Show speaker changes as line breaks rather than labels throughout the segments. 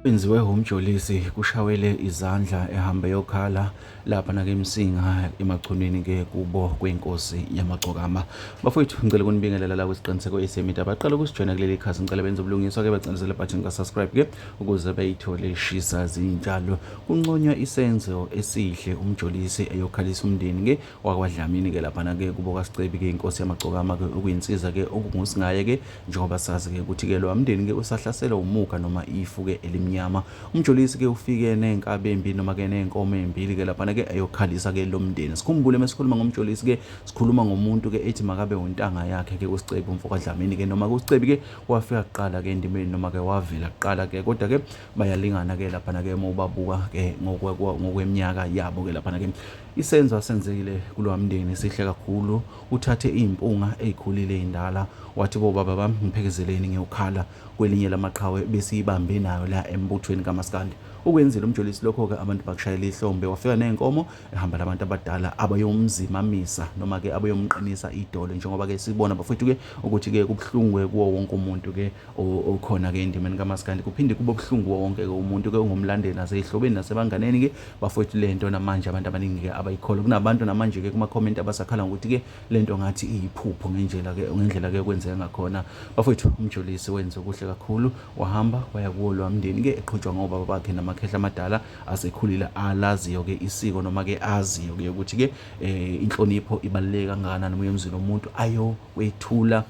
Kwenziwe uMjolisi kushawele izandla ehamba eyokhala lapha nake eMsinga eMachunwini ke kubo kwenkosi yamagcokama. Bafowethu ngicela ukunibingelela la kwisiqiniseko esemida abaqala ukusijoyina kuleli khasi ngicela benze ubulungiswa ke bacindezele button ka subscribe ke ukuze beyithole ishisa zinjalo. Kunconywa isenzo esihle uMjolisi eyokhalisa umndeni ke wakwaDlamini ke laphana ke kubo kaSicebi ke inkosi yamagcokama ke okuyinsiza ke okungusingaye ke njengoba sazi ke ukuthi ke lo mndeni ke usahlaselwa umuga noma ifu ke elimnyama. UMjolisi ke ufike nenkabi embi noma ke nenkomo embili ke laphana ke eyokhalisa ke lo mndeni. Sikhumbule mesikhuluma ngoMjolisi ke sikhuluma ngomuntu ke ethi makabe untanga yakhe ke uSicebi umfo kaDlamini ke noma ke uSicebi ke wafika kuqala ke endimeni noma ke wavela kuqala ke kodwa ke bayalingana ke laphana ke uma ubabuka ke ngokweminyaka yabo ke laphana ke. Isenzo asenzile kulowa mndeni sihle kakhulu. Uthathe iy'mpunga ey'khulile ey'ndala wathi bobaba bami ngiphekezeleni ngiyokhala kwelinye lamaqhawe besiyibambe nayo la embuthweni kamaskandi. Ukwenzile uMjolisi lokho-ke abantu bakushayela ihlombe wafika ney'nkomo ehamba labantu abadala abayomzimamisa noma-ke abayomqinisa idolo njengoba-ke sibona bafowethu-ke ukuthi-ke kubuhlungu-ke kuwo wonke umuntu-ke okhona-ke endimeni kamaskandi kuphinde kube buhlungu kuwo wonke-ke umuntu-ke ongumlandeli nasey'hlobeni nasebanganeni-ke Bafowethu lento namanje abantu abaningi ke abayikholwa. Kunabantu namanje ke kuma comment abasakhala ngokuthi ke lento ngathi iyiphupho ngendlela ke ngendlela ke kwenzeka ngakhona. Bafowethu uMjolisi wenze okuhle kakhulu wahamba waya kuwo lwamndeni ke eqhutshwa ngobaba bakhe namakhehla amadala asekhulile alaziyo ke isiko noma ke aziyo ke ukuthi ke eh, inhlonipho ibaluleke kangakanani uma emzini womuntu ayokwethula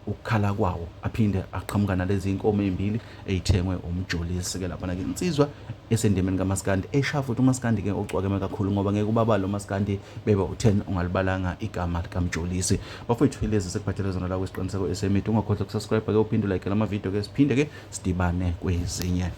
ukukhala kwawo aphinde aqhamuka nalezi inkomo ezimbili eyithengwe uMjolisi ke laphana ke insizwa esendimeni kaMaskandi esha futhi uMaskandi ke ocwakeme kakhulu ngoba ngeke ubabale uMaskandi bebe u10 ungalibalanga igama likaMjolisi. Bafowethu lezi sekuphathele zona la kwisiqiniseko esemidi ungakhohlwa ukusubscribe ke uphinde ulike lama video ke siphinde ke sidibane kwezinye.